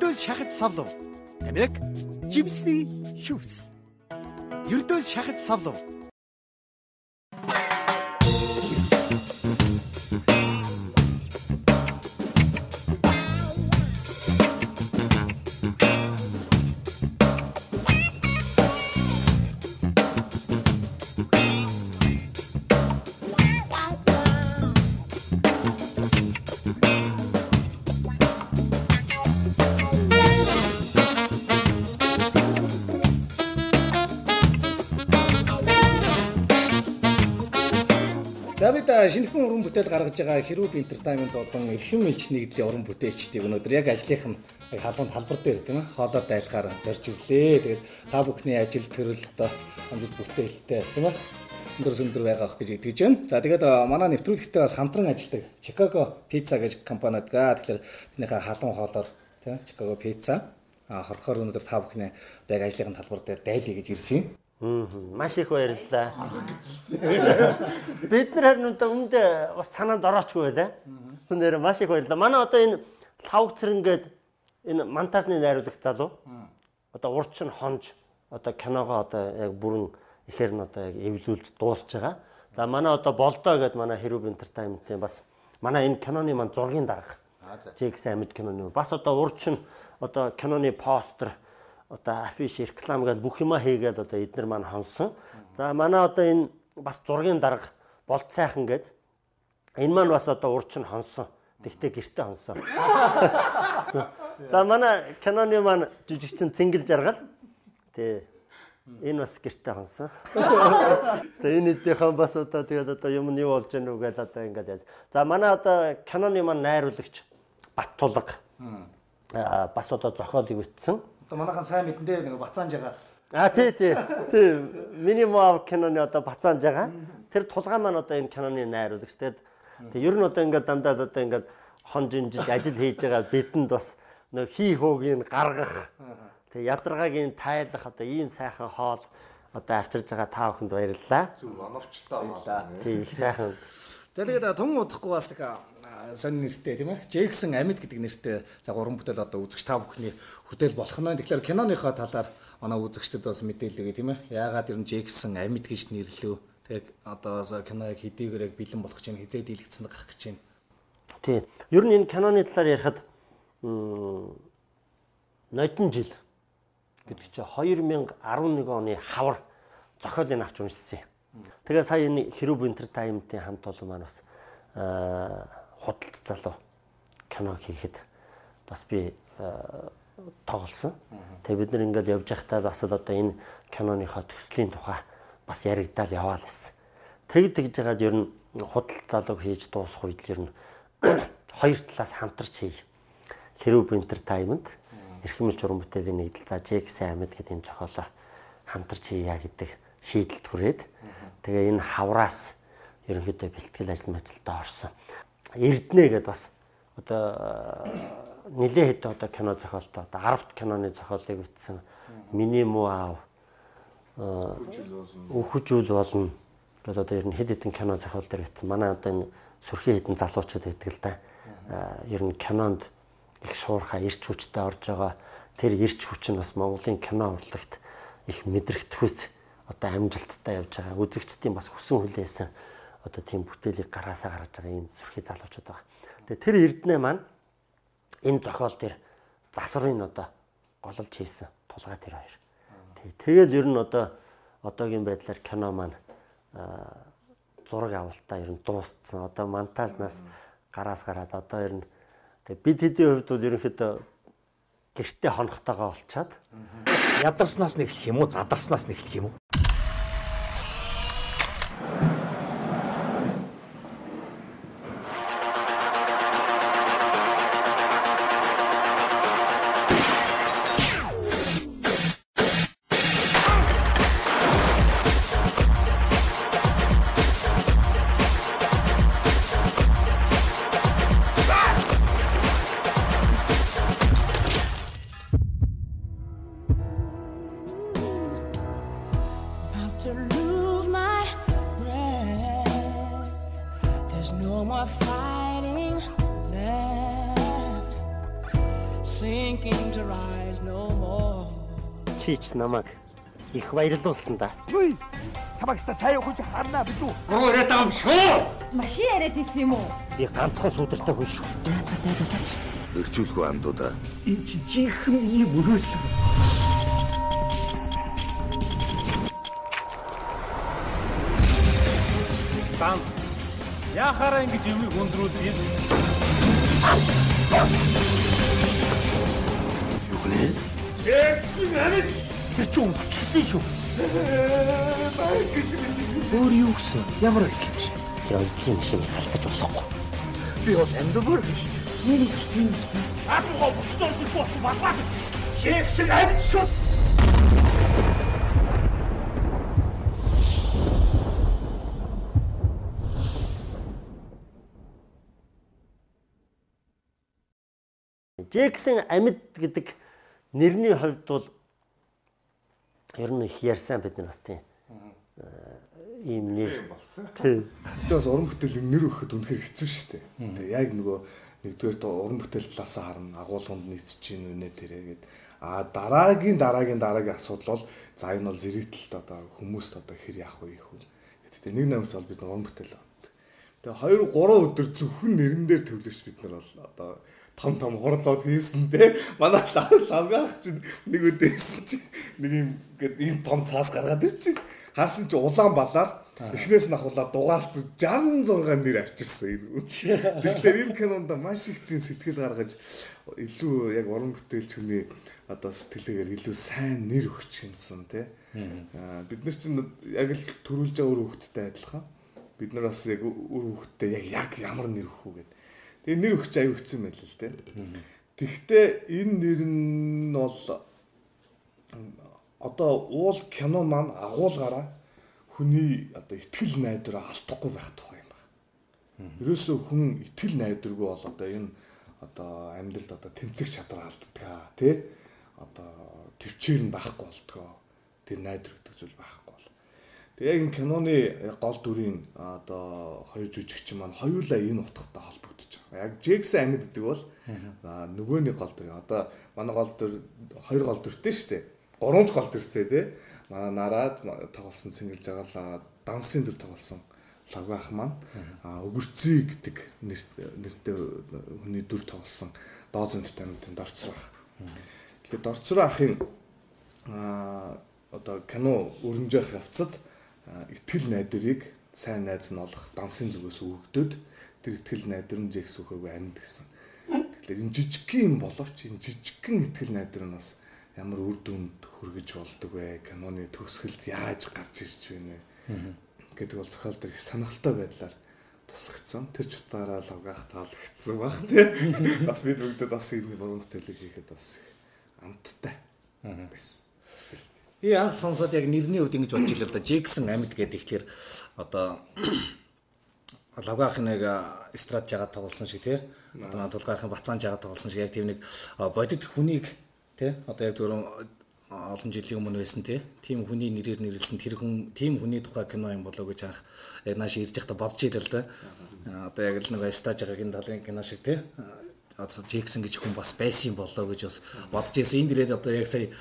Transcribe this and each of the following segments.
Ердөөл шахаж савлав. Тамиг жимсний шүүс. Ердөөл шахаж савлав. За бид шинэхэн уран бүтээл гаргаж байгаа Хэрүүб Entertainment болон Эрхэм Элч нэгдлийн уран бүтээлчдийг өнөөдөр яг ажлынх нь яг халуун талбар дээр тийм ээ хоолоор дайлахаар зорж ирлээ. Тэгээд та бүхний ажил төрөл одоо амжилт бүтээлтэй тийм ээ өндөр өндөр байгаа ах гэж итгэж байна. За тэгээд манай нэвтрүүлэгтээ бас хамтран ажилладаг Chicago Pizza гэж компани байдаг. Тэгэхээр тэрнийхээ халуун хоолоор тийм ээ Chicago Pizza хорхоор өнөөдөр та бүхний одоо яг ажлынх нь талбар дээр дайлъя гэж ирсэн юм. Маш их баярлалаа. Бид нар харин одоо өмнөд бас санаанд ороочгүй байлаа. Нэр маш их баярлалаа. Манай одоо энэ Лхавг Цэрэн гээд энэ монтажны найруулагч залуу. Одоо урд чинь хонж одоо киногоо одоо яг бүрэн ихээр нь одоо яг эвлүүлж дуусч байгаа. За манай одоо Болдоо гээд манай Хэрүүб Entertainment-ийн бас манай энэ киноны маань зургийн дарга. Джекс амьд киноны бас одоо урд чинь одоо киноны постэр одоо афиш, реклам гэдэг бүх юма хийгээд одоо эднэр маань хонсон. За манай одоо энэ бас зургийн дарга Болд сайхан гээд энэ маань бас одоо урд чинь хонсон. Тэгтээ гэртээ хонсон. За манай киноны маань жижигчин Цэнгэл Жаргал. Тэ энэ бас гэртээ хонсон. Тэгээ энэ эдийнхэн бас одоо тэгээд одоо юм нь юу болж гэнэ үү гэж одоо ингээд яз. За манай одоо киноны маань найруулагч Бат Тулга. Бас одоо зохиолыг бичсэн. Одоо манайхан сайн мэдэндээ нэг бацаанж байгаа. А тий тий. Тий. Миний мав киноны одоо бацаанж байгаа. Тэр тулгай маань одоо энэ киноны найруулагч. Тэгээд ер нь одоо ингээд дандаа одоо ингээд хонж инжиж ажил хийж байгаа бидэнд бас нэг хий хөөгийг гаргах. Тэг ядаргааг нь тайлах одоо ийм сайхан хоол одоо авчирж байгаа та бүхэнд баярлалаа. Зүг оновчтой баярлалаа. Тий их сайхан. За тэгээд тун удахгүй бас их сонин нэртэй тийм ээ. Джексон Амьд гэдэг нэртэй за гурван бүтээл одоо үзэгч та бүхний хүртэл болох нь. Тэгэхээр киноныхоо талаар манай үзэгчдэд бас мэдээлэл өгье тийм ээ. Яагаад ер нь Джексон Амьд гэж нэрлэв? Тэгээд одоо кино яг хэдийгээр яг бэлэн болох чинь хизээ дийлэгцэнд гарах гэж байна. Тий. Ер нь энэ киноны талаар ярихад нодон жил гэдэг чинь 2011 оны хавар зохиолыг авч уншсан юм. Тэгээ сая энэ Хэрүүб Entertainment-ийн хамт олон маань бас худалд залуу кино хийхэд бас би тоглосон. Тэгээ бид нар ингээд явж байхдаа бас л одоо энэ киноныхоо төслийн тухай бас яригдаад яваал байсан. Тэг тэгж жагаад ер нь худалд залууг хийж дуусах үед л ер нь хоёр талаас хамтарч хий. Хэрүүб Entertainment, Эрхэм Элч уран бүтээлийн нэгдэл, за Джекс Амьд гэдэг энэ зохиолоо хамтарч хийя гэдэг шийдэлд хүрээд тэгээ энэ хавраас ерөнхийдөө бэлтгэл ажил мажилдаа орсон. Эрдэнэ гэдээ бас одоо нэлээд хэд одоо кино зохиолтой одоо 10 киноны зохиолыг бичсэн. Миний муу аав, Үхэж үл болно гэдэг одоо ер нь хэд хэдэн кино зохиол дээр бичсэн. Манай одоо энэ сүрхий хэдэн залуучууд байдаг л да. Ер нь кинонд их шуурхай эрч хүчтэй орж байгаа. Тэр эрч хүч нь бас Монголын кино урлагт их мэдрэгдэхүйц одоо амжилттай явж байгаа. Үзэгчдийн бас хүсэн хүлээсэн одоо тийм бүтээлийг гараасаа гаргаж байгаа ийм сүрхий залуучууд байгаа. Тэгээ тэр Эрдэнэ маань энэ зохиол дээр засварын одоо гололж хийсэн тулгай тэр хоёр. Тэгэл ер нь одоо одоогийн байдлаар кино маань зураг авалтаа ер нь дууссан. Одоо монтажнаас гараас гараад одоо ер нь тэг бид хэдийн хувьд бол ерөнхийдөө гэртээ хонхтойгоо олчаад ядарснаас нь эхлэх юм уу, задарснаас нь эхлэх юм уу? To lose my breath. There's no more fighting left. Sinking to rise no more. Чи ч намайг их баярлуулсан да. Түй. Чамайг та сайн ухаж харнаа билүү? Буруу яриад байгаа юм шүү. Машин яриад исэн юм уу? Би ганцхан сүудэртэй хүн шүү. Наадах зайлуулаач. Бэрхшүүлгүй андуудаа. Энэ чи жинхэнэ миний мөрөөдөл. Данс. Яхаараа ингэж юмыг өндрүүлдэг юм? Юу гэнэ? Джексон амьд. Тэр чи өвчсөн шүү. Өөр юу гэсэн? Ямар ажил юм шиг? Тэр оюутлын машиныг алдаж болохгүй. Би бас амьдмаар шүү дээ. Нэр чи тийм л дээ. Наадмаа буцаж орж ирэх болсон балбаад. Джексон амьд шүү. Джексон амьд гэдэг нэрний хувьд бол ер нь их ярьсан бид нар бас тийм ийм нэр болсон. Тийм. Тэгээ бас уран бүтээлийн нэр өгөхөд үнэхээр хэцүү шүү дээ. Тэгээ яг нөгөө нэгдүгээр уран бүтээл талаасаа харна, агуулганд нийцэж гин үнэ тэрэ гэд. А дараагийн асуудал бол за энэ бол зэрэгтэлт одоо хүмүүст одоо хэр яах вэ их үү. Гэхдээ нэг номерт бол бид уран бүтээл авдаг. Тэгээ 2 3 өдөр зөвхөн нэрэн дээр төвлөрч бид нар бол одоо том хурлууд хийсэн те. Манай лавгаах чинь нэг өдөр хийсэн чинь нэг юм гээд ийм том цаас гаргаад ирчих. Харсан чи улаан балаар эхнээс нь ахуулаад дугаалцсан 66 нэр авчирсан юм. Тэгэхээр энэ кинонд маш их тийм сэтгэл гаргаж илүү яг уран бүтээлч хүний одоо сэтгэлээгээр илүү сайн нэр өгч юмсан те. Бид нар чинь яг л төрүүлж байгаа үр хөвгттэй адилхан. Бид нар бас яг үр хөвгттэй яг ямар нэр өгөх үү гэдэг. Тэгээ нэр өгч аюу хэцүү юм байл л те. Тэгвэл энэ нэр нь бол одоо уул кино маань агуулгаараа хүний одоо итгэл найдвараа алдахгүй байх тухай юм байна. Ерөөсөө хүн итгэл найдваргүй бол одоо энэ одоо амьдралд одоо тэмцэх чадвар алддаг тий. Одоо төвчээр нь байхгүй болдгоо. Тэр найдвар гэдэг зүйл байхгүй бол. Тэгээ яг энэ киноны гол дүрийн одоо хоёр жүжигчин маань хоёулаа энэ утгатай холбогдож байгаа. Яг Джексон амьд гэдэг бол нөгөөний гол дүр. Одоо манай гол дүр хоёр гол дүртэй шүү дээ. Гурван гол дүртэй тий. Манай нараад тоглосон цэнгэлж байгаа дансын дүр тоглосон Лавгаах маань Өгөрцүй гэдэг нэртэй хүний дүр тоглосон Дооз энтертейментийн Дорцроо ах. Тэгэхээр Дорцроо ахын одоо кино өрнөж явцад итгэл найдварыг сайн найз нь олох дансын зүгээс өгөгдөд тэр итгэл найдвар нь Джекс үхээгүй амьд гэсэн. Тэгэхээр энэ жижигхэн юм боловч энэ жижигхэн итгэл найдвар нь бас ямар үр дүнд хүргэж болдог вэ? Киноны төгсгөлд яаж гарч ирж байна вэ? Гэдэг бол зохиол дээр их сонирхолтой байдлаар тусгацсан. Тэр ч утгаараа лавгаах таалагдсан баг тий. Бас бид бүгдээ бас энэ уран бүтээлийг хийхэд бас их амттай байсан. Би анх сонсоод яг нэрний хувьд ингэж бодож илээ л да. Джексон амьд гэдэг тэгэхээр одоо Лавгаах нэг эстрад жагаад тоглосон шиг тий. Одоо тулгаахын бацаан жагаад тоглосон шиг яг тийм нэг бодит хүнийг тий. Одоо яг зөвхөн олон жилийн өмнө байсан тий. Тийм хүний нэрээр нэрлсэн тэр хүн тийм хүний тухай кино юм болоо гэж анх яг нааш ирж байхдаа бодож илээ л да. Одоо яг л нэг эстрад жагагийн талын кино шиг тий. Одоо Джексон гэж хүн бас байсан юм болоо гэж бас бодож ирсэн. Энд ирээд одоо яг сая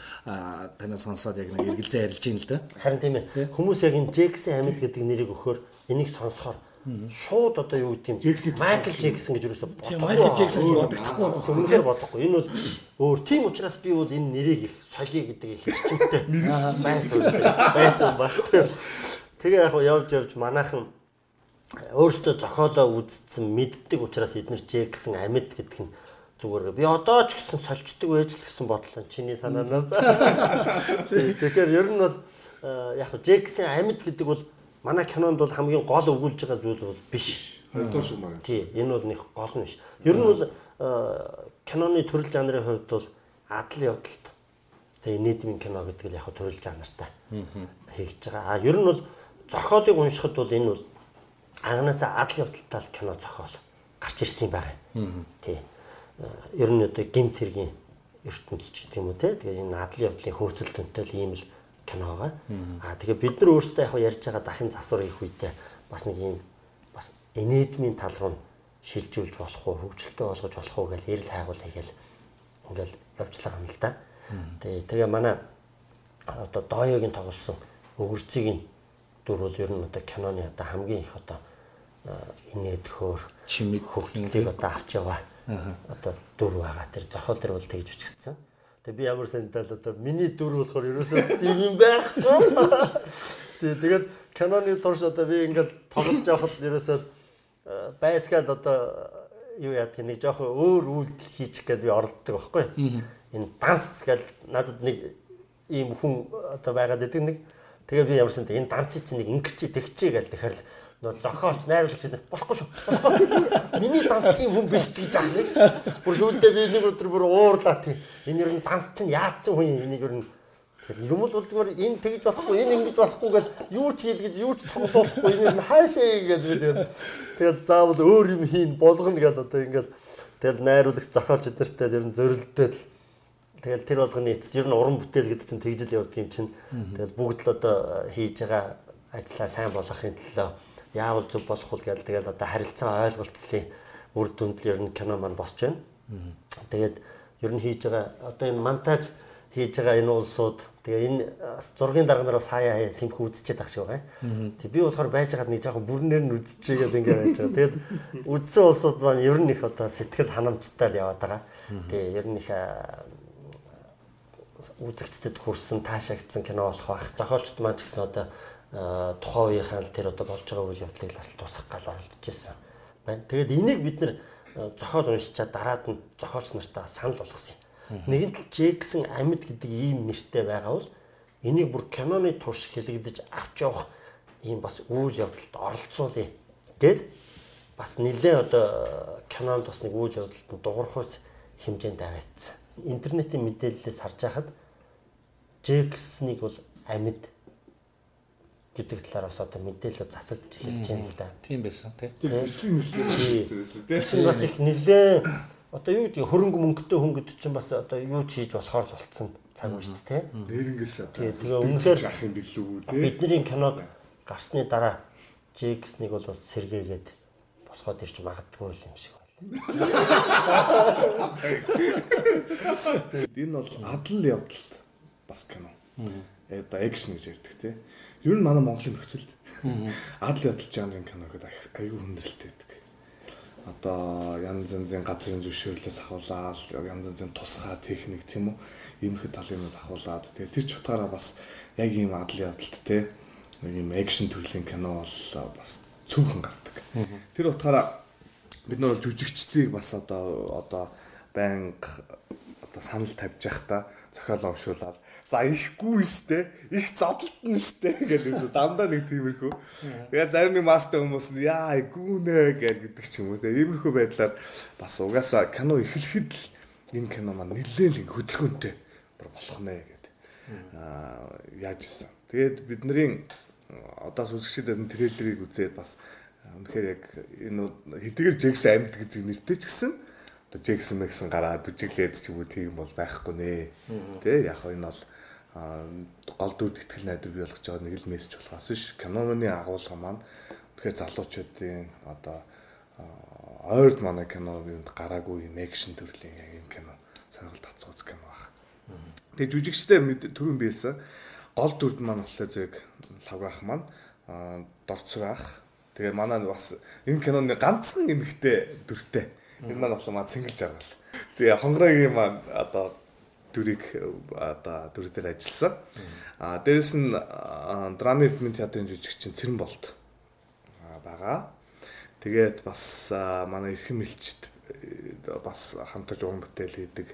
танаас сонсоод яг нэг эргэлзээ арилж байна л да. Харин тийм ээ. Хүмүүс яг энэ Джексон амьд гэдэг нэрийг өгөхөөр энийг сонсохоор шууд одоо юу гэдэг юм Майкл Джексон гэж юусоо бодохгүй. Майкл Джексон гэж бодогдохгүй байгаа юм. Үнэхээр бодохгүй. Энэ бол өөр. Тийм учраас би бол энэ нэрийг их солиё гэдэг их эрчимтэй байсан баг. Тэгээ яг явж явж манайхан өөрсдөө зохиолоо үзсэн мэддэг учраас эднэр Джексон амьд гэдэг нь зүгээр. Би одоо ч гэсэн сольчдөг байж л гэсэн бодлоо чиний санаанаас. Тэгэхээр ер нь бол яг Джексон амьд гэдэг бол манай кинонд бол хамгийн гол өгүүлж байгаа зүйл бол биш. Хоёрдугаар шумаар. Тий, энэ бол нэг гол нь биш. Ер нь бол киноны төрөл жанрын хувьд бол адал явдалт тэгээ нийгмийн кино гэдэг л яг төрөл жанртай хийж байгаа. А ер нь бол зохиолыг уншихад бол энэ бол анханасаа адал явдалтай кино зохиол гарч ирсэн юм байна. Тий. Ер нь одоо гэмт хэргийн ертөнц ч гэдэг юм уу те. Тэгээ энэ адал явдлын хөөцөл дүнтэй л ийм л кино байгаа. Аа тэгээ бид нар өөрсдөө яг ярьж байгаа дахин засвар хийх үедээ бас нэг ийм бас инээдмийн тал руу шилжүүлж болох уу, хөгжилтэй болгож болох уу гэж эрэл хайгуул хийгээл ингээл явж байгаа юм л да. Тэгээ манай одоо Дооёгийн тоглосон Өгөрцөгийн дүр бол ер нь одоо киноны одоо хамгийн их одоо инээдхөөр чимэг хөгжлийг одоо авч яваа одоо дүр байгаа. Тэр зохиол төр бол тэгж бичигдсэн. Тэгээ би ямар сандал одоо миний дүр болохоор ерөөсөө тийм юм байхгүй. Тэгээд киноны турш одоо би ингээд тоглож явахад ерөөсөө байсгаал одоо юу яадаг нэг жоохон өөр үйлдэл хийчих гээд би оролддог байхгүй. Энэ данс гэл надад нэг ийм хүн одоо байгаад идэг нэг. Тэгээ би ямарсан энэ дансыг чинь нэг ингэчи тэгчи гэл тэгэхээр нөө зохиолч найруулагч болохгүй шүү. Болохгүй. Миний данс тийм хүн биш ч гэж ах шиг. Бүр сүүлдээ би нэг өдөр бүр уурлаа тийм. Энэ ер нь данс чинь яатсан хүн энийг ер нь юм бол зүгээр энэ тэгж болохгүй, энэ ингэж болохгүй гэж юу ч хийл гэж юу ч тоглохгүй энэ ер нь хаашаа гэж би тэгэл заавал өөр юм хийн болгоно гэж одоо ингээд тэгэл найруулагч зохиолч эднэртэй ер нь зөрөлдөөд тэгэл тэр болгоны эцэст ер нь уран бүтээл гэдэг чинь тэгж л явдаг юм чинь. Тэгэл бүгд л одоо хийж байгаа ажлаа сайн болгохын төлөө яавал зөв болох вэ гэдэг тэгэл одоо харилцаа ойлголцлын үр дүнд л ер нь кино маань босч байна. Тэгээд ер нь хийж байгаа одоо энэ монтаж хийж байгаа энэ улсууд тэгээ энэ зургийн дарга нар бас хаяа хаяа сэмх үзчихэд ах шиг байгаа. Тэг би болохоор байж байгаад нэг жоохон бүрнээр нь үзчихээ гэдэг ингээ байж байгаа. Тэгээд үдсэн улсууд маань ер нь их одоо сэтгэл ханамжтай л яваад байгаа. Тэгээ ер нь их үзэгчдэд хүрсэн таашаагдсан кино болох байх. Зохиолчд маань ч гэсэн одоо тухайн үеийнхаа л тэр одоо болж байгаа үйл явдлыг бас тусах гал оролдож ирсэн байна. Тэгээд энийг бид нэр зохиол уншичаад дараад нь зохиолч нартаа санал болгосон юм. Нэгэн тал Джексон амьд гэдэг ийм нэртэй байгаа бол энийг бүр киноны турш хэлэгдэж авч явах ийм бас үйл явдалд оролцуулъя гэд бас нэлээ одоо кинонд бас нэг үйл явдалд нь дуурхуйц хэмжээнд аваадсан. Интернетийн мэдээллээс харж байхад Джексоныг бол амьд гэдэг талаар бас одоо мэдээлэл цацагдж эхэлж байна л да. Тийм байсан тий. Тэр бичлэг мэтлэг тий. Бас их нэлээ одоо юу гэдэг хөрөнгө мөнгөтэй хүн гэдэг чинь бас одоо юу ч хийж болохоор л болцсон цаг үе шүү дээ тий. Нэрнгээс одоо тэгээ үнэхээр ах юм билүү тий. Бидний киног гарсны дараа Джексоныг бол сэргээгээд босгоод ирж магадгүй юм шиг байна. Энэ бол адал явдалт бас кино. Одоо экшн гэж ярьдаг тий. Ер нь манай Монголын нөхцөлд адал явдал жанрын кино гэхэд айгүй хүндрэлтэй байдаг. Одоо янз янзын газрын зөвшөөрлөөс ахуулаад, янз янзын тусгай техник тийм үү, иймэрхүү талын юмуд ахуулаад тэгээ тэр ч утгаараа бас яг ийм адал явдалт тий нэг ийм экшн төрлийн кино бол бас цөөхөн гардаг. Тэр утгаараа бид нар бол жүжигчдийг бас одоо байнга одоо санал тавьж явахдаа зохиол уншуулаад за ихгүй штэ их зодолтно штэ гэж юусе дандаа нэг тиймэрхүү. Тэгээ зарим нэг мастер хүмүүс нь яа гүнэ гэдэг ч юм уу те иймэрхүү байдлаар бас угаасаа кино эхлэхэд л энэ кино маань нэлээд л хөдөлгөөнтэй болох нэ гэд яаж исэн. Тэгээд бидний одоо сүзгчид энэ трейлерыг үзээд бас үнэхээр яг энэ хэдийгээр Джексон амьд гэдэг нэртэй ч гэсэн одоо Джексон Мэксон гараад бүжиглээд ч юм уу тийм бол байхгүй нэ. Тэ яг энэ бол гол дүрд итгэл найдвар бий болгож байгаа нэг л мессеж болохоос биш киноны агуулга маань үнэхээр залуучуудын одоо ойрд манай кино юунд гараагүй юм экшн төрлийн яг юм кино сонирхол татцууц кино баг. Тэгээ жүжигчтэй түрүүн биелсэн гол дүрд маань болохоор зэрэг лавгаах маань дорцраах. Тэгээ манай бас энэ киноны ганцхан эмэгтэй дүртэй. Энэ маань болохоор маа цэнгэл жаргал. Тэгээ хонгорогийн маань одоо дүрийг одоо дүр дээр ажилласан. Аа дээрэс нь драмын эрдмийн театрын жүжигчин Цэрэн болд байгаа. Тэгээд бас манай эрхэм элчд бас хамтарч уран бүтээл хийдэг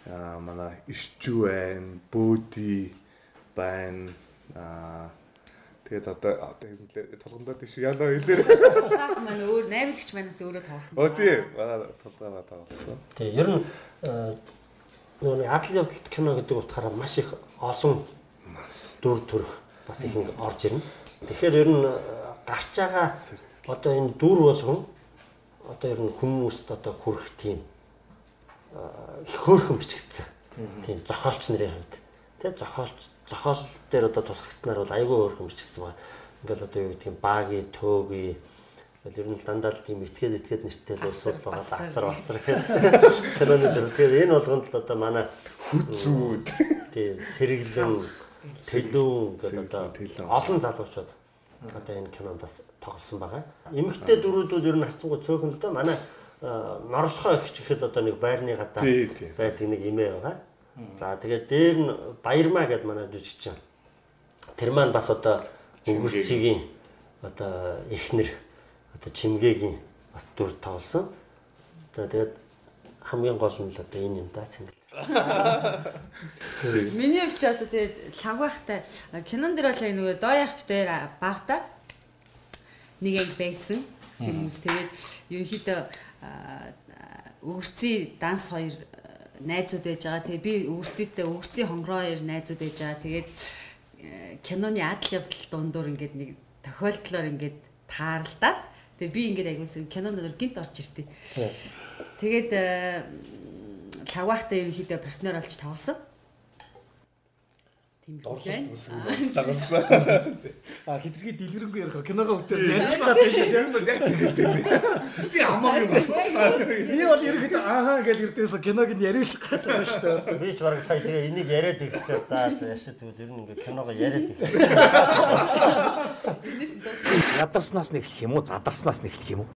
манай Ишчүү байна, Бөөди байна. Тэгээд одоо хэлээ тулгамдаад тийш яалаа хэлээр. Тулгаах маань өөр найруулагч манаас өөрөө тоглосон. Оо тий, манай тулгаараа тоглосон. Тий, ер нь нөгөө нэг адал явдалт кино гэдэг утгаараа маш их олон дүр төрх бас их ингэ орж ирнэ. Тэгэхээр ер нь гарч байгаа одоо энэ дүр болгон одоо ер нь хүмүүст одоо хүрэх тийм их хөөрхөн бичигдсэн. Тийм зохиолч нарын хувьд. Тэ зохиол дээр одоо тусгагдсанаар бол айгүй хөөрхөн бичигдсэн байна. Ингээл одоо юу гэдэг юм баги, төөги, Тэгэл ер нь дандаа л тийм итгэл нэртэй л улсууд байгаа. Асар басар гэдэг. Киноны дүр. Тэгэхээр энэ болгонд л одоо манай хүзүүд тий сэргэлэн төлөөн гэдэг одоо олон залуучууд одоо энэ кинонд бас тоглосон байгаа. Эмэгтэй дүрүүдүүд ер нь харцсангүй цөөхөн л доо. Манай норлохоо ихч гэхэд одоо нэг байрны гадаа байдаг нэг эмээ байгаа. За тэгээд дээр нь Баярмаа гэдэг манай жүжигчин. Тэр маань бас одоо өнгөрцөгийн одоо эхнэр одоо Чимгээгийн бас дүр тоглосон. За тэгээд хамгийн гол нь л одоо энэ юм да цэнгэл. Миний хувьд ч одоо тэгээд лавгайхтай кинон дээр бол нөгөө доояах битээр багада нэг анги байсан. Тийм хүмүүс тэгээд ерөнхийдөө өвөрций данс хоёр найзууд байж байгаа. Тэгээд би өвөрцийтэй өвөрций хонгороо хоёр найзууд байж байгаа. Тэгээд киноны адал явдал дундуур ингээд нэг тохиолдлоор ингээд тааралдаад тэгээд би ингээд айгуусан кинонд гинт орж иртээ. Тэгээд лавгайхтай ерөнхийдөө партнер олж тоглосон. Тийм үү. Дагуулсан. А хитрхи дэлгэрэнгүй ярихаар киногоо бүгдээр ярьж байгаа тийм шүү. Яг нь яг тэгээд тийм. Би хамаагүй юм асуулаа. Би бол ерөнхийдөө ааха гэж ирдээсэн киног нь яриулах гэдэг шүү дээ. Би ч бараг сая тэгээ энийг яриад ирэхлээр за яшид тэгвэл ер нь ингээ киногоо яриад ирэхлээр. Ядарснаас нь эхлэх юм уу, задарснаас нь эхлэх юм уу?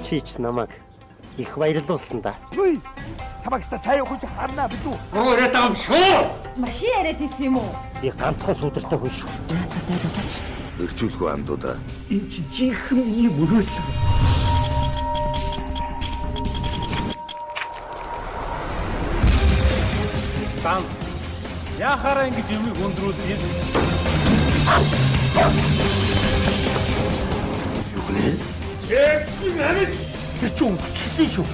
Чи ч намайг их баярлуулсан да. Үгүй. Чамайг та сайн ухаж харнаа билүү? Буруу яриад байгаа юм шүү. Машин яриад исэн юм уу? Би ганцхан сүдэртэй хүн шүү. Наадаа зайлуулаач. Бэрхшүүлгүй андуудаа. Энэ чи жинхэнэ миний мөрөөдөл. Данс. Яхаараа ингэж юмыг өндрүүлдэг юм? Юу гэнэ? Чэгсэн амьд тэр чи өнгөчсөн шүү.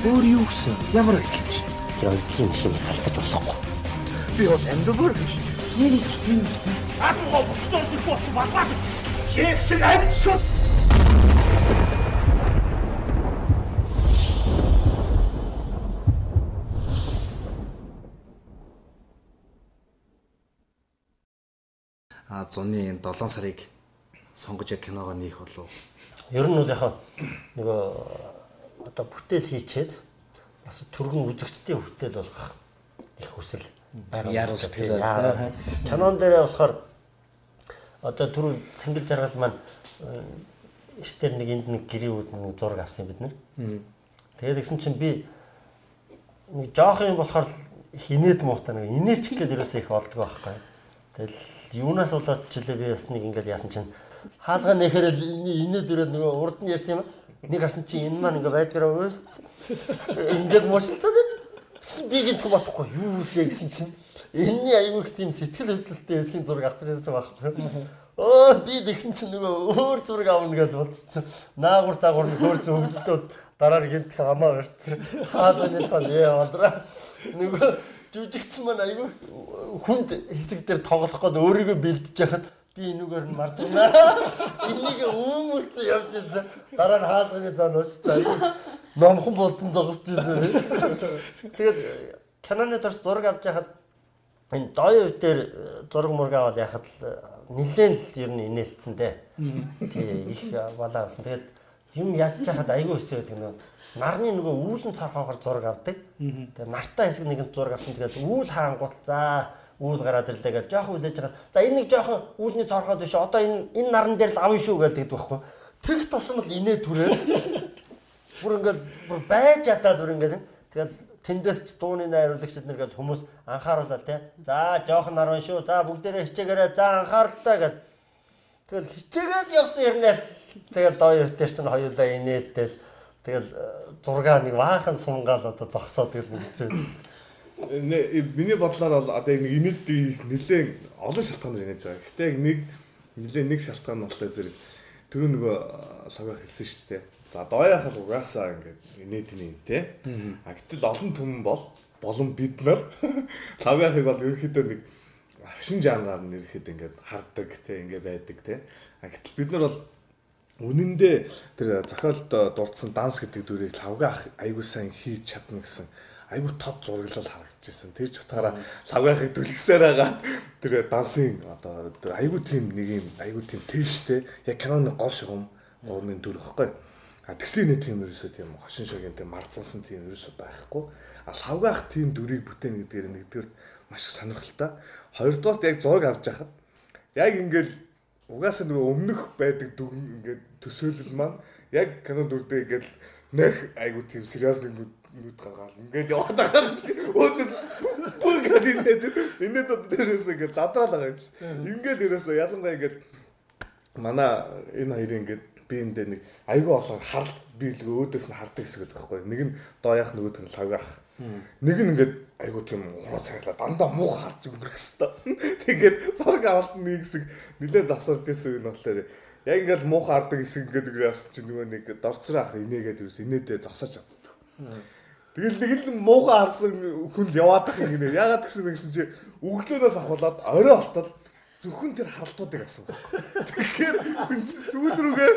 Өөр юу гэсэн? Ямар адил юм шиг. Тэр оюутлын машиныг алдаж болохгүй. Би бас амьд өөр шүү. Нэрээ чи тийм л дээ. Адуугаа буцаж орж ирэхгүй болсон балбаад. Чэгсэн амьд шүү. А зуны энэ 7 сарыг сонгож яг киногоо нээх болов. Ер нь бол яг нөгөө одоо бүтээл хийчээд бас түргэн үзэгчдийн хүртэл болгох их хүсэл байгаа. Яруу сэтгэл. Кинон дээрээ болохоор одоо түрүү цэнгэл жаргал маань эртээр нэг энд нэг гэрээ үүд нэг зураг авсан бид нар. Тэгээд тэгсэн чинь би нэг жоох юм болохоор их инээд муутай нэг инээчих гээд ерөөсөө их олдгоо байхгүй. Тэгэл юунаас болоод ч үлээ би бас нэг ингээд яасан чинь хаалга нэхэрэл инээд өрөөл нөгөө урд нь ярьсан юм. Нэг харсан чинь энэ маань ингээд байдгаараа уйлцсан. Ингээд мушилцаад байж. Тэгсэн би гинт бодохгүй юу лээ гэсэн чинь энэний аягүй их тийм сэтгэл хөдлөлттэй хэсгийн зураг авах гэсэн байхгүй. Өө би тэгсэн чинь нөгөө өөр зураг авна гэж бодсон. Наагур загвар нэг өөр зөвгөлтөө дараа нь гинт хамаа өрцсөн. Хаалганы цан яа болдраа. Нөгөө жүжигчин маань аягүй хүнд хэсэг дээр тоглох гээд өөрийгөө бэлдэж яхад би энүүгээр нь мартана. Энийг үүмэлцэн явж ирсэн. Дараа нь хаалганы зан уучсан. Аягүй номхон бодсон зогсож ирсэн. Тэгээд киноны турш зураг авч яхад энэ дооён үе дээр зураг мураг аваад яхад нэлээд л ер нь инээлцсэн дээ. Тий их балаа болсон. Тэгээд юм ядж яхад аягүй хэцүү байдаг нөгөө нарны нөгөө үүлэн цархоогоор зураг авдаг. Тэгээд нартай хэсэг нэгэнт зураг авсан. Тэгээд үүл хаангуут за үүл гараад ирлээ гэж жоохон үлээж байгаа. За энэ нэг жоохон үүлний цорхоод биш. Одоо энэ наран дээр л авна шүү гэж тэгдэг байхгүй. Тэг тусам л инээ түрээ. Бүр ингээд бүр байж ятаад бүр ингээд тэгэл тэндээс ч дууны найруулагчид нар гэж хүмүүс анхааруулаад те. За жоохон нар байна шүү. За бүгдээрээ хичээгээрэй. За анхааралтай гэж. Тэгэл хичээгээл явсан хэрнээ Тэгэл доо дээр чинь хоёулаа инээлтэл тэгэл зургаа нэг баахан сунгаал одоо зогсоод тэгэл нэг хэцүү. Миний бодлоор бол одоо нэг инээдийг нэлээд олон шалтгаанаар инээж байгаа. Гэтэ яг нэг нэлээд нэг шалтгаан нь болохоор зэрэг түрүү нөгөө лавгах хэлсэн шүү дээ. За доояах л угаасаа ингээд инээдний юм те. А гэтэл олон түмэн бол болон бид нар лавгахыг бол ерөнхийдөө нэг хошин жанраар нь ерөнхийдөө ингээд хардаг те, ингээд байдаг те. А гэтэл бид нар бол үнэндээ тэр зохиолд дурдсан данс гэдэг дүрийг лавгах айгуу сайн хийж чадна гэсэн айгуу тод зураглал харагдчихсан. Тэр ч утгаараа лавгахыг түлхсээр хагаад тэр дансын одоо айгуу тийм нэг юм айгуу тийм тээштэй яг киноны гол шугам гурмын дүр ихгүй. А тэгсэн нэг тийм ерөөсөө тийм хошин шогийн тийм марцсан тийм ерөөсөө байхгүй. А лавгах тийм дүрийг бүтээн гэдгээр нэгдүгээр маш их сонирхолтой. Хоёрдугаарт яг зураг авч яхад яг ингээл угаасаа нөгөө өмнөх байдаг дүгэн ингээд төсөөлөл маань яг кино дүрдээ ингээл нэх айгуу тийм сериосны нүд гаргаал ингээд яваад байгаа юм. Өөдөөс бүр гээд инээд одоо тэрээс ингээд задраал байгаа юм чи. Ингээд ерөөсөө ялангуяа ингээд манай энэ хоёрын ингээд би эндээ нэг айгүй олон харал би л өөдөөс нь хардаг хэсэг гэдэг байхгүй. Нэг нь доояах нөгөөх нь лавгаах. Нэг нь ингээд айгүй тийм уруу царайлаа дандаа муу харж өнгөрөх хэвээр. Тэгээд зураг авалт нэг хэсэг нэлээд засварж ирсэн юм болохоор яг ингээд муу хардаг хэсэг ингээд явсан чинь нөгөө нэг дорцроо ах инээгээд ерөөс инээдээ зогсоож чаддаг. Тэгэл нэг л муухай харсан хүн л яваад ах юм гинэ. Яагаад гэсэн бэ гэсэн чи өглөөнөөс ахуулаад орой болтол зөвхөн тэр халтуудыг авсан байхгүй. Тэгэхээр хүн сүүл рүүгээ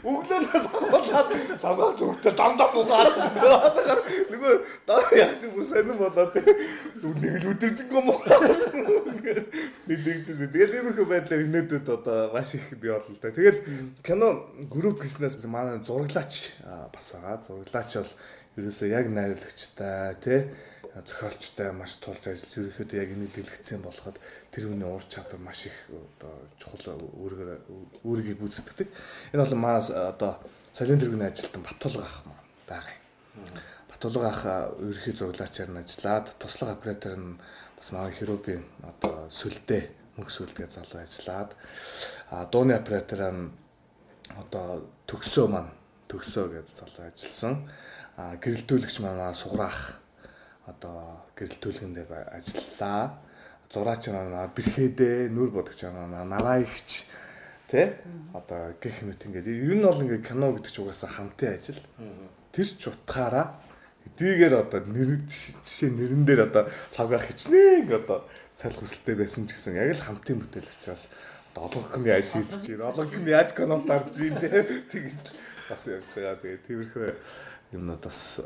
өглөөнөөс ахуулаад лагаа зүгтээ дандаа муухай харсан. Нөгөө даа яг ч бүр сонирн болоод нэг л өдөржингөө муухай харсан. Мэдэгчсэн. Тэгэл иймэрхүү байдлаар инээдүүд одоо маш их бий боллоо та. Тэгэл кино групп гэснээс манай зураглаач бас байгаа. Зураглаач бол ерөөсөө яг найруулагчтай тий зохиолчтой маш тулж ажиллаж ерөнхийдөө яг энийг дэлгэцсэн болоход тэр хүний ур чадвар маш их одоо чухал үүргийг гүйцэтгэдэг. Энэ бол маа одоо солийн тэргүүний ажилтан Батулга ах маань байгаа юм. Батулга ах ерөнхий зураглаачаар нь ажиллаад туслах оператор нь бас манай Херубийн одоо сүлдээ мөнх сүлдгээ залуу ажиллаад дууны оператор нь одоо төгсөө маань төгсөө гэдэг залуу ажилласан. Гэрэлтүүлэгч манай суграах одоо гэрэлтүүлгэн дээр ажиллалаа. Зураач манай бэрхээдээ, нүр бодогч манай нараа ихч тэ одоо гэх мэт ингээд ер нь бол ингээд кино гэдэг чинь угаасаа хамтын ажил. Тэр ч утгаараа хэдийгээр одоо нэр жишээ нэрэн дээр одоо лавгах хичнээн ингээд одоо салих хүсэлтэй байсан ч гэсэн яг л хамтын бүтээл учраас одоо олонх нь яаж шийдэж чинь, олонх нь яаж кинонд дарж чинь тэ тэгж бас явж байгаа. Тэгээ тиймэрхүү юмнууд бас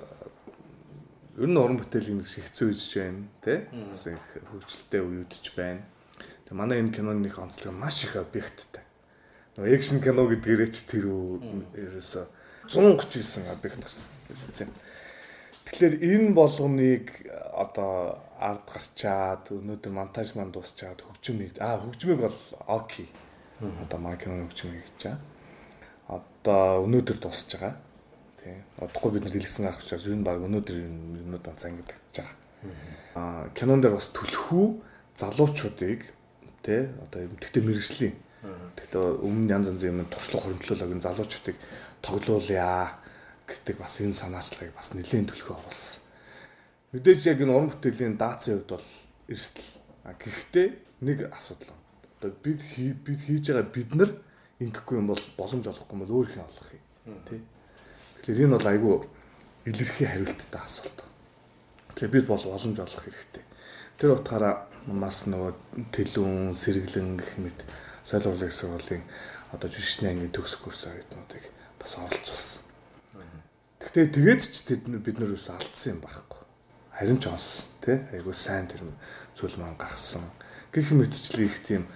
ер нь уран бүтээлийн нэг хэцүү үеж байна тий. Бас их хөгжилтэй үеүдч байна. Тэгээ манай энэ киноны их онцлог маш их объекттай. Нөгөө экшн кино гэдгээрээ ч тэр ерөөсө 139 объект гарсан гэсэн. Тэгэхээр энэ болгоныг одоо ард гарчаад өнөөдөр монтаж маань дуусчаад хөгжмийг хөгжмийг бол окей. Одоо манай киноны хөгжмийг хийж байгаа. Одоо өнөөдөр дуусч байгаа. Тий. Удахгүй бид нар дэлгэсэн авах учраас ер нь баг өнөөдөр юмнууд маань зангидагдаж байгаа. Кинон дээр бас түлхүү залуучуудыг тий одоо тэгтээ мэрэгжлийн. Тэгтээ өмнө янз янзын юм туршлага хуримтлуулаг энэ залуучуудыг тоглоулъя гэдэг бас энэ санаачлагыг бас нэлээд түлхүү оруулсан. Мэдээж яг энэ уран бүтээлийн даацын хувьд бол эрсдэл. Гэхдээ нэг асуудал. Одоо бид хийж байгаа бид нар ингэхгүй юм бол боломж олохгүй юм бол өөр хэн олох юм тий. Тэгэхээр энэ бол айгүй илэрхий хариулттай асуулт. Тэгэхээр бид бол боломж олох хэрэгтэй. Тэр утгаараа бас нөгөө төлөөн, сэргэлэн гэх мэт соёл урлагийн сургуулийн одоо жишний ангийн төгс курс оюутнуудыг бас оролцуулсан. Гэхдээ тэгээд ч бид нар юус алдсан юм байхгүй. Харин ч онсон тий айгүй сайн тэр зүйл маань гаргасан. Гэх мэтчлэн их тийм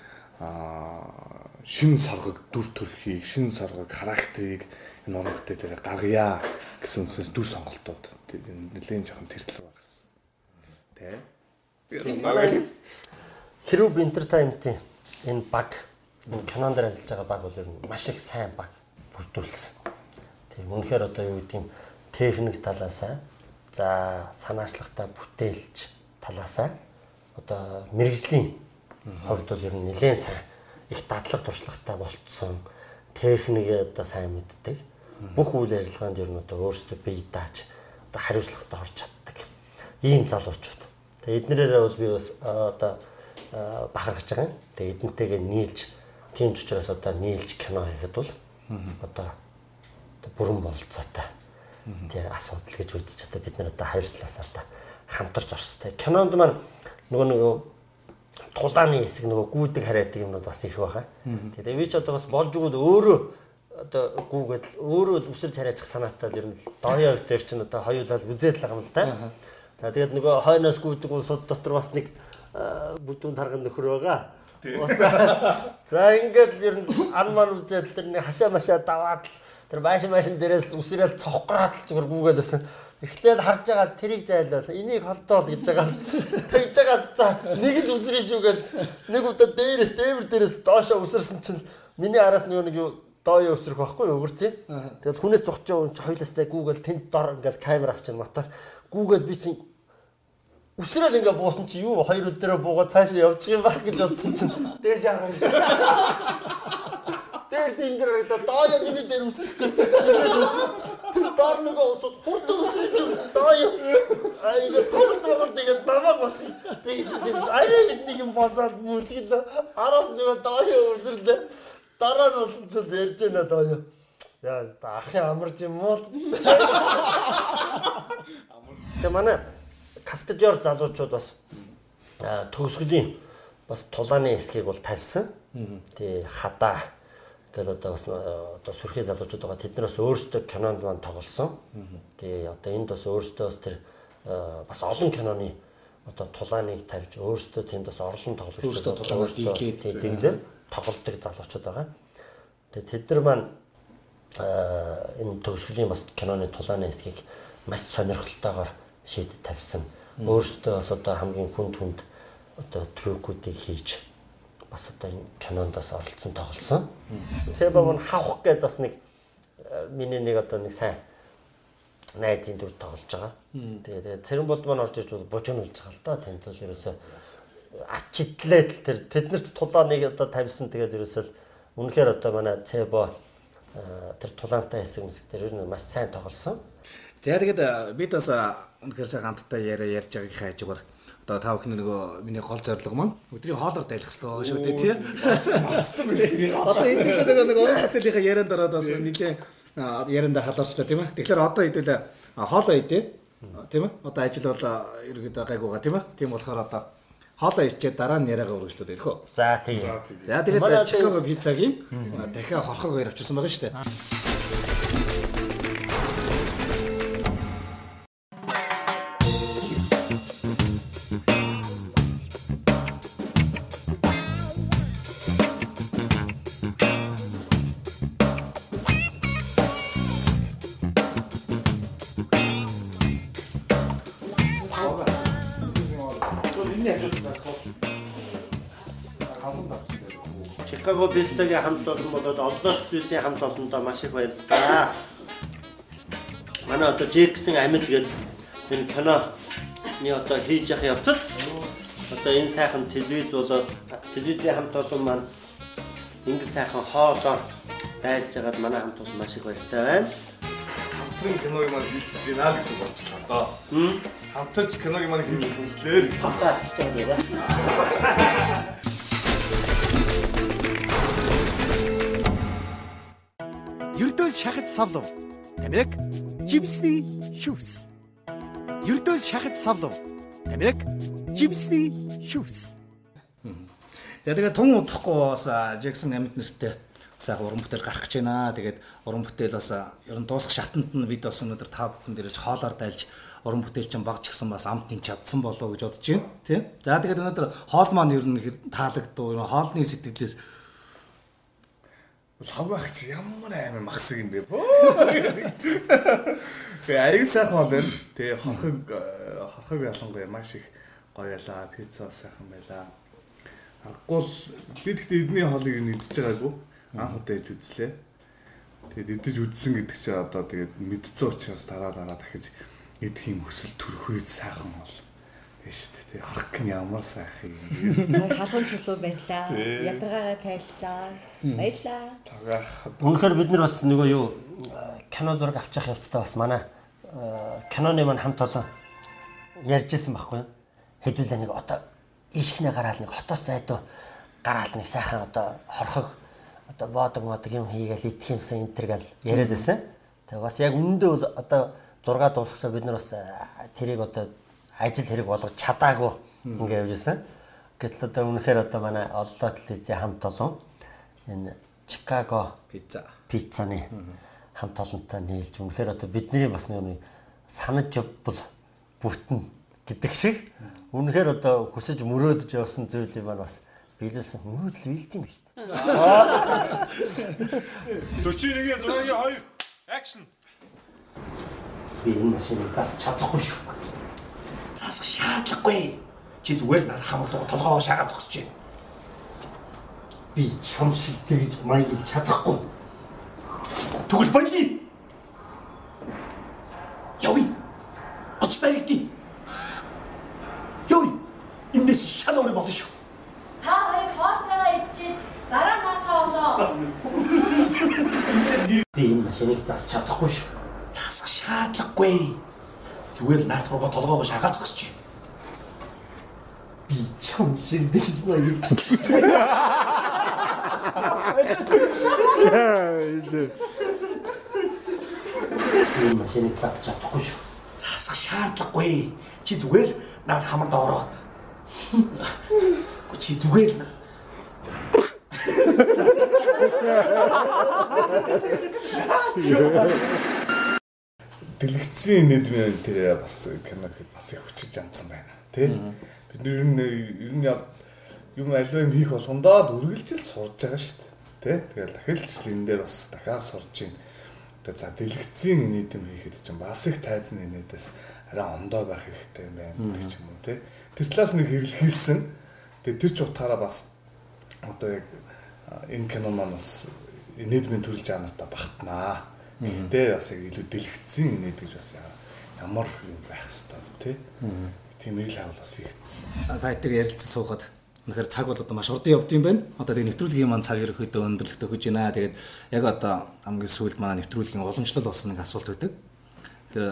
шин соргог дүр төрхийг, шин соргог характерыг энэ уран бүтээл дээр гаргая гэсэн үндсээс дүр сонголтууд нэлээд жоохон тэртэл гаргасан. Тэ. Хэрүүб Entertainment-ийн энэ баг, энэ кинон дээр ажиллаж байгаа баг бол ер нь маш их сайн баг бүрдүүлсэн. Тийм үнэхээр одоо юу гэдэг юм техник талаасаа, за санаачлагтай бүтээлч талаасаа одоо мэрэгжлийн хувьд бол ер нь нэлээд сайн их дадлаг туршлагатай болцсон. Техникээ одоо сайн мэддэг. Бүх үйл ажиллагаанд ер нь одоо өөрсдөө бие дааж одоо хариуцлагатай орж чаддаг. Ийм залуучууд. Тэгээ эднэрээрээ бол би бас одоо бахархаж байгаа юм. Тэгээ эдэнтэйгээ нийлж, тийм ч учраас одоо нийлж кино хийхэд бол одоо бүрэн бололцоотой тий асуудал гэж үзэж одоо бид нар одоо хоёр талаас одоо хамтарч орсон. Кинонд маань нөгөө тулааны хэсэг нөгөө гүйдэг харайдаг юмнууд бас их байгаа. Тэгээ би ч одоо бас болж өгвөл өөрөө одоо гүйгээд өөрөө үсэрч харайчих санаатай л ер нь дооёо дээр чинь одоо хоёулаа үзээд л байгаа юм л да. За тэгээд нөгөө хойноос гүйдэг улсууд дотор бас нэг бүдүүн тарган нөхөр байгаа. За ингээд ер нь ан ман үзээд тэр нэг хашаа машаа даваад л тэр байшин дээрээс үсрээл цохграад л зүгээр гүйгээд байсан. Эхлээл харж байгаа тэрийг зайлал энийг холдоол гэж байгаа тэгж байгаа за нэг л үсрэн шүү гэж нэг удаа дээрээс дээвэр дээрээс доошоо үсэрсэн чинь миний араас нэг юу дооё үсрэх байхгүй юу өгөрч. Тэгээд хүнээс зогч байгаа юм чи хоёлаастай гүйгээл тэнд дор ингээд камер авчин мотор гүйгээл би чинь үсрээл ингээд буусан чи юу хоёр үл дээрээ буугаад цаашаа явчих юм байх гэж бодсон чинь дээш хараа. Тэр тэнгэр харагдаа дооё миний дээр үсрэх гэдэг. Тэр доор нөгөө усууд хурдан үсрэх шүү дооё. Аа ингээд тоглолт тоглолт ингээд намайг бас би арай нэг юм босоод мүлгэлээ. Араас нөгөө дооё үсрэрлээ. Дараа нь болсон чинь ярьж байна дооё. Яа ахын амарч юм уу? Тэгээ манай каскадёр залуучууд бас төгсгөлийн бас тулааны хэсгийг бол тавьсан. Тэгээ хадаа гэл одоо бас одоо сүрхий залуучууд байгаа. Тэд нар бас өөрсдөө кинонд маань тоглосон. Тэгээ одоо энд бас өөрсдөө бас тэр бас олон киноны одоо тулааныг тавьж өөрсдөө тэнд бас орлон тоглогч өөрсдөө тулааныг дэглээд тоглодог залуучууд байгаа. Тэгээ тэд нар маань энэ төгсгөлийн бас киноны тулааны хэсгийг маш сонирхолтойгоор шийдэж тавьсан. Өөрсдөө бас одоо хамгийн хүнд одоо трюкүүдийг хийж бас одоо энэ кинонд бас оролцсон тоглосон. Цэба мөн хавх гээд бас нэг миний нэг одоо нэг сайн найзын дүр тоглож байгаа. Тэгээ Цэрэнболд маань орж ирж бужигнуулж байгаа л да. Тэнд бол ерөөсөө авч идлээ л тэр тэд нар ч тулааныг одоо тавьсан. Тэгээд ерөөсөө үнэхээр одоо манай Цэба тэр тулаантай хэсэг мэсэг дээр ер нь маш сайн тоглосон. За тэгээд бид бас үнэхээр сайн хамтдаа яриа ярьж байгаагийнхаа хажуугаар одоо та бүхний нөгөө миний гол зорилго маань өдрийн хоолоор дайлах хэрэгтэй шүү дээ тий. Мартсан байж тийм. Одоо хэдүүлээ нөгөө уран бүтээлийнхаа ярианд ороод бас нэлээд яриандаа халуурчлаа тийм ээ. Тэгэхээр одоо хэдүүлээ хоолоо идэ тийм ээ. Одоо ажил бол ерөөдөө гайгуугаа тийм ээ. Тийм болохоор одоо хоолоо ичээд дараа нь яриагаа үргэлжлүүлээ гэх үү. За тийм. За тэгээд Чикаго пиццагийн дахиад хорхог хоёр авчирсан байгаа шүү дээ. Чикаго пиццагийн хамт олон болоод Оллоо пиццагийн хамт олондоо маш их баярлалаа. Манай одоо Джексон амьд гэдэг энэ киноны одоо хийж явах явцад одоо энэ сайхан телевиз болоод телевизийн хамт олон маань ингэ сайхан хоолоор дайлж байгаад манай хамт олон маш их баяртай байна. Хамтран киног маань хийлцэж байна гэсэн үг болчихлоо доо. Хамтарч киног маань хийлцэнчлээ гэсэн. Авчиж байгаа юм байна. Ердөөл шахаж савлав. Тамиг жимсний шүүс. Ердөөл шахаж савлав. Тамиг жимсний шүүс. За тэгээд тун удахгүй бас Джексон амьд нэртэй сайхан уран бүтээл гарах гэж байна. Тэгээд уран бүтээл бас ер нь дуусах шатанд нь бид бас өнөөдөр та бүхэн дээрж хоолоор дайлж уран бүтээл чинь баг ч гэсэн бас амт нэмж чадсан болоо гэж бодож байна. Тийм. За тэгээд өнөөдөр хоол маань ер нь таалагдав. Хоолны сэтгэлээс лав байх чи ямар амар махсаг юм бэ. Тэгээ аяг сайхан бол байна. Тэгээ хорхог ялангуяа маш их гоё ялаа. Пицца сайхан байлаа. Аргагүй л би тэгтээ эдний хоолыг нь идэж байгаагүй. Анх удаа иж үзлээ. Тэгээд идэж үзсэн гэдэг чинь одоо тэгээд мэдсэн учраас дараа дахиж идэх юм хүсэл төрөх үед сайхан бол. Шүү дээ. Харах нь ямар сайхан юм. Халуун чулуу барьлаа. Ядаргаагаа тайллаа. Баярлаа. Үнэхээр бид нар бас нөгөө юу кино зураг авчих явцдаа бас манай киноны маань хамт олон ярьж ирсэн байхгүй юу? Хэдүүлээ нэг одоо ишхнээ гараал нэг хотоос зайдуу гараал нэг сайхан одоо хорхог одоо боодог модог юм хийгээл идэх юмсан энэ төр гал яриад байсан. Тэгээ бас яг үүндээ бол одоо зураг дуусгасаа бид нар бас тэрийг одоо ажил хэрэг болгож чадаагүй ингээ явж ирсэн. Гэтэл одоо үнэхээр одоо манай Оллоо телевизийн хамт олон энэ Чикаго пиццаны хамт олонтой нийлж үнэхээр одоо бидний бас нэг санаж явбал бүтнэ гэдэг шиг үнэхээр одоо хүсэж мөрөөдөж явсан зүйлийг маань бас биелүүлсэн мөрөөдөл биелдэг юм байна шүү дээ. 41-ийн 6-ийн 2 акшн. Би энэ машиныг засах чадахгүй шүү. Засах шаардлагагүй. Чи зүгээр над хамарлага толгоо шаагаа зогсож байна. Би чам шиг тэгж маяг чадахгүй. Тэгвэл болий. Явъя. Оч баригдъя. Явъя. Эндээс шал өөр болно шүү. Та хоёр хоол цагаа идчихээд дараа наадхаа олоо. Би энэ машиныг засах чадахгүй шүү. Засах шаардлагагүй. Зүгээр л наад руугаа толгоогоо шаагаал зогсож байна. Би чам шиг тэгж маяг. Энэ машиныг засах чадахгүй шүү. Засах шаардлагагүй. Чи зүгээр л наад хамар доороо. Гү чи зүгээр л Дэлгэцийн нийгмийн тэр бас кино гэхэд бас их хүчиж янзсан байна тий. Бид нар ер нь юм аливаа юм хийх болгондоо үргэлжил сурж байгаа шүү дээ тий. Тэгэл дахиад л энэ дээр бас дахиад сурж байна. Одоо за дэлгэцийн нийгэм хийхэд чинь бас их тайзны инээдээс арай ондоо байх хэрэгтэй юм байна гэдэг ч юм уу тий. Тэр талаас нэг хэрэглэхэлсэн. Тэгээ тэр ч утгаараа бас одоо яг энэ кино маань бас инээдмийн төрөл жанртаа багтнаа. Гэхдээ бас яг илүү дэлгэцсэн инээд гэж бас ямар юм байх хэвээр тий. Тийм эрэл хавал бас хийгдсэн. Та хэдийг ярилцсан суухад үнэхээр цаг бол одоо маш урдан явд юм байна. Одоо тэгээ нэвтрүүлгийн маань цаг ерөнхийдөө өндөрлөлт өгөж байна. Тэгээд яг одоо хамгийн сүүлд манай нэвтрүүлгийн уламжлал болсон нэг асуулт байдаг. Тэр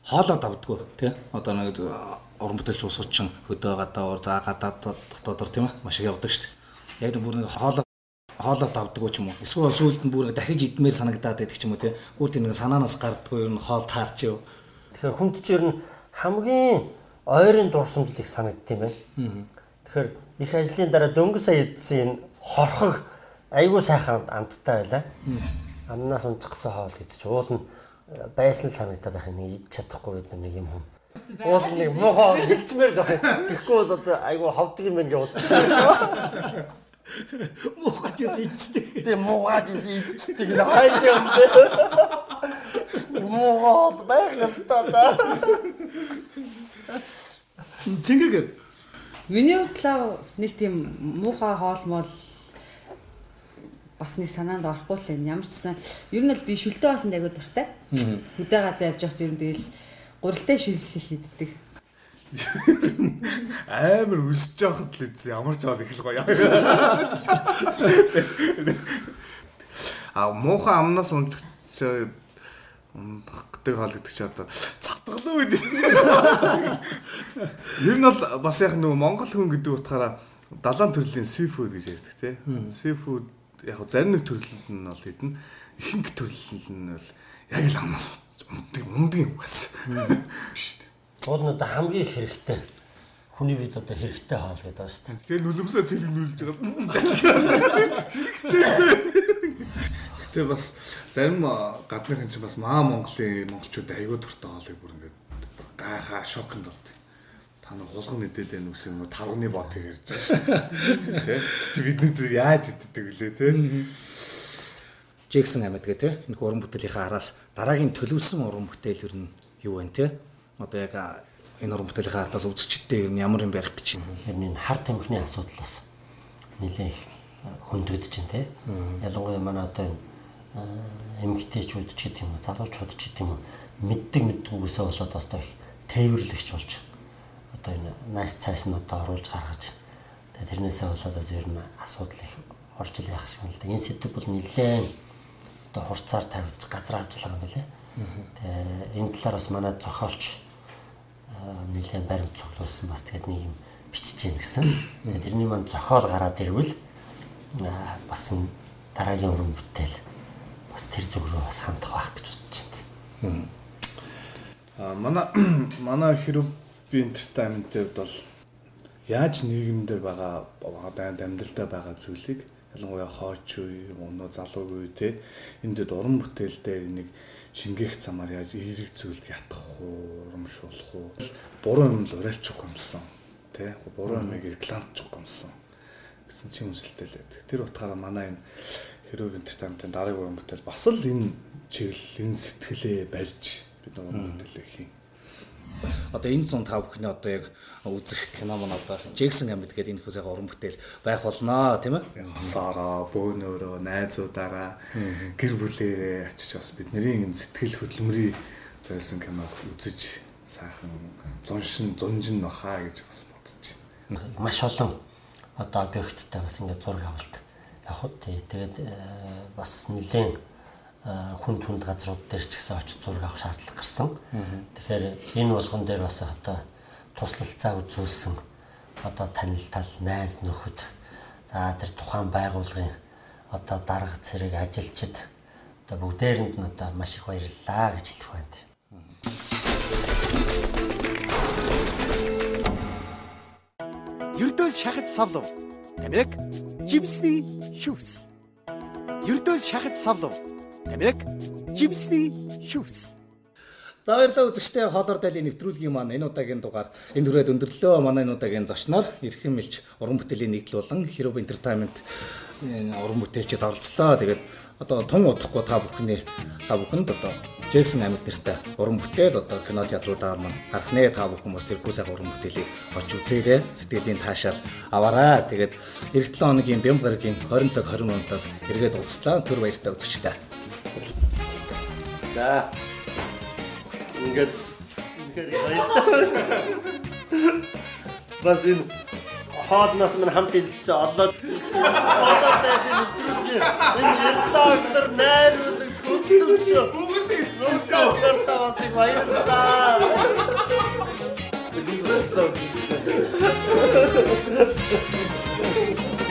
хоолоо давдггүй тий. Одоо нэг уран бүтээлч усуучин хөдөө гадаа за гадаад дотоодор тийм ээ маш их явдаг шүү дээ. Яг бүр нэг хоолоо давдггүй ч юм уу. Эсвэл сүүлд нь бүр дахиж идмээр санагдаад байдаг ч юм уу тий. Бүр тийм нэг санаанаас гардггүй ер нь хоол таарч юу. Тэгэхээр хүнд чи ер нь хамгийн ойрын дурсамжлыг санагдд юм байна. Тэгэхээр их ажлын дараа дөнгөж сая идсэн энэ хорхог айгүй сайхан амттай байлаа. Амнаас унчих гэсэн хоол гэдэг чи уул нь байсан л санагдаад байх нэг идэж чадахгүй бид нэг юм хүн. Уул нэг муухай хэлчмээр л байх. Тэгэхгүй бол одоо айгүй ховдөг юм байна гэж бодчих. Муухай ч гэсэн идчихдэг. Тэгээ муухай ч гэсэн идчихдэг. Хайж юм бэ. Муухай байх ёстой да. Цэнгэгээд Миний хувьд нэг тийм муухай хоол мол бас нэг санаанд орохгүй л юм. Ямар ч гэсэн ер нь л би шүлтэй хоолнд айгүй дуртай. Хөдөө гадаа явж байхад ер нь тэгэл гурилтай шилжлэх хийддэг. Амар өсөж байхад л үз ямар ч хоол их л гоё. А муухай амнаас унчих ундах гэдэг хоол гэдэг чи одоо цатгалуу гэдэг. Ер нь бол бас яг нөгөө монгол хүн гэдэг утгаараа далайн төрлийн seafood гэж ярьдаг тий. Seafood яг зарим нэг төрөл нь бол хэдэн ихэнх төрөл нь бол яг л амнаас ундаг юм угаас. Биш үү. Уул нь одоо хамгийн хэрэгтэй. Хүний бид одоо хэрэгтэй хоол гэдэг байна шүү дээ. Тэгээ нүлэмсээ цэлэг нүлж байгаа. Хэрэгтэй. Гэтэ бас зарим гадныхан чинь бас маа Монголын монголчууд айгүй дуртай хоолыг бүр ингээд гайхаа шоконд болд. Та нэг хулган идээд байна үсэн юм уу тарганы ботыг ярьж байгаа шүү дээ. Тэ? Чи бид нар тэр яаж иддэг вүлээ тэ? Джексон амьд гэ тэ. Энэ уран бүтээлийнхээ араас дараагийн төлөвлөсөн уран бүтээл ер нь юу вэ тэ? Одоо яг энэ уран бүтээлийнхээ ардаас үзэгчдээ ер нь ямар юм барих гэж байна. Ер нь энэ хар тамхины асуудал бас нэлээд их хөндөгдөж байна тэ. Ялангуяа манай одоо энэ эмэгтэйчүүд ч гэдэг юм уу, залуучууд ч гэдэг юм уу мэддэг мэддгүйгээсээ болоод бас их тээвэрлэгч болж одоо энэ найс цайснуудаа оруулж гаргаж тэгээд тэрнээсээ болоод ер нь асуудал их орж ил яах шиг юм л да. Энэ сэдв бол нэлээд одоо хурцаар тавигдж газар авч байгаа юм билээ. Тэгээ энэ талаар бас манай зохиолч нэлээд баримт цуглуулсан бас тэгээд нэг юм бичиж гин гэсэн. Тэгээд тэрний маань зохиол гараад ирвэл бас дараагийн уран бүтээл бас тэр зүг рүү бас хандах байх гэж бодож байна. Манай Хэрүүби Entertainment-ийн хувьд бол яаж нийгэмдэр байгаа амьдралдаа байгаа зүйлийг ялангуяа хооч үе, өнөө залуугийн үе те энэ дэд уран бүтээл дээр нэг шингээх замаар яаж эерэг зүйлд ятгах уу, урамшуулах уу, буруу юм л уриалчих юмсан те буруу юмыг рекламчих юмсан гэсэн чинь үнсэлтэй л байдаг. Тэр утгаараа манай энэ Хэрүүби Entertainment-ийн дараагийн уран бүтээл бас л энэ чиглэл, энэ сэтгэлээ барьж бид уран бүтээлээ хийн. Одоо энэ 105 бүхний одоо яг үзэх кино маань одоо Джексон Гамбит гэдэг энэ хүмүүсийн уран бүтээл байх болно тийм ээ. Хосоороо, бөөнөөрөө, найзуудаараа, гэр бүлээрээ очиж бас бидний энэ сэтгэл хөдлөмрийн зориулсан киног үзэж сайхан зунжин баха гэж бас бодож байна. Маш олон одоо объекттай бас ингээд зураг авалт явах тий. Тэгээд бас нэлээд хүн түнд газрууд дээр ч гэсэн очиж зураг авах шаардлага гарсан. Тэгэхээр энэ болгон дээр бас одоо туслалцаа үзүүлсэн одоо танил тал, найз нөхөд, за тэр тухайн байгууллагын одоо дарга цэрэг ажилчид одоо бүгдээрэнд нь одоо маш их баярлалаа гэж хэлэх байна. Ердөөл шахаж савлав. Тамиг жимсний шүүс. Ердөөл шахаж савлав. Тамиг жимсний шүүс. За баярлалаа үзэгчдээ, хоолоор дайлын нэвтрүүлгийн маань энэ удаагийн дугаар энэ түрээд өндөрлөө. Манай энэ удаагийн зочноор Эрхэм Элч уран бүтээлийн нэгдэл болон Хэрүүби Entertainment уран бүтээлчид оролцлоо. Тэгээд одоо тун удахгүй та бүхэнд одоо Джексон амьд нэртэй уран бүтээл одоо кино театруудаар маань гарах нэ. Та бүхэн бас тэрхүү сайхан уран бүтээлийг очиж үзээрэй. Сэтгэлийн таашаал аваарай. Тэгээд эх 7 хоногийн Бямба гарагийн 20 цаг 20 минутаас эргээд уулзлаа. Түр баяртай үзэгчдээ. За ингээд үнэхээр баярлалаа. Бас энэ хоолноос минь хамт илдсэн олоод дайлын нэвтрүүлгийн энэ редактор найруулагч хөтлөгч бүгд илдсэн шүү. Бас их баярлалаа.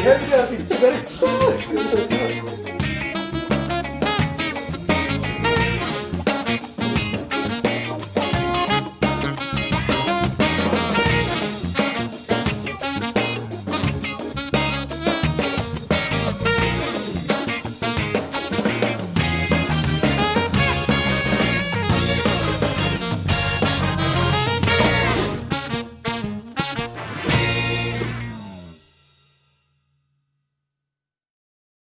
Камераар илдсэн баригчлаа.